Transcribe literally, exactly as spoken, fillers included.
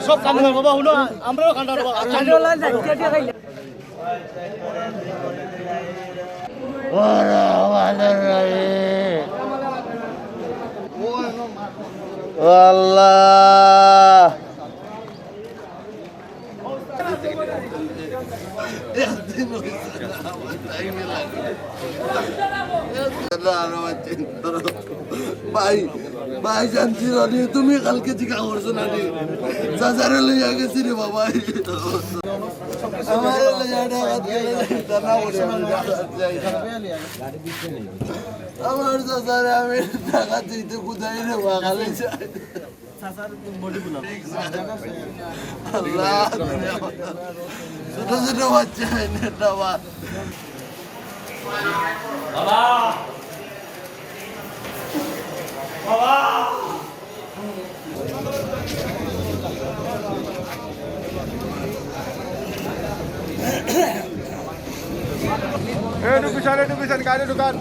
সব কাম করবো, বাবা, হুনো, আমরাও কাম করবো। ওরা আমাদের রায়ে। ও আল্লাহ। ভাই, ভাই, শান্তি রনি, তুমি কালকে জিকা করছো না নি? চাচারে লইয়া গেছি রে বাবা। আমারে লইয়া ঢাকাত গেলে যাইতা না বলে আমি ঢাকাত যাই না। আমার চাচারে আমি ঢাকাত যাইতে কোথায় রে বা, খালি যাই। আল্লাহ, ছোট ছোট বাচ্চা, এটা বা। এ, ঢুকিস, আরে ঢুকিস, গাড়ি ঢুকান।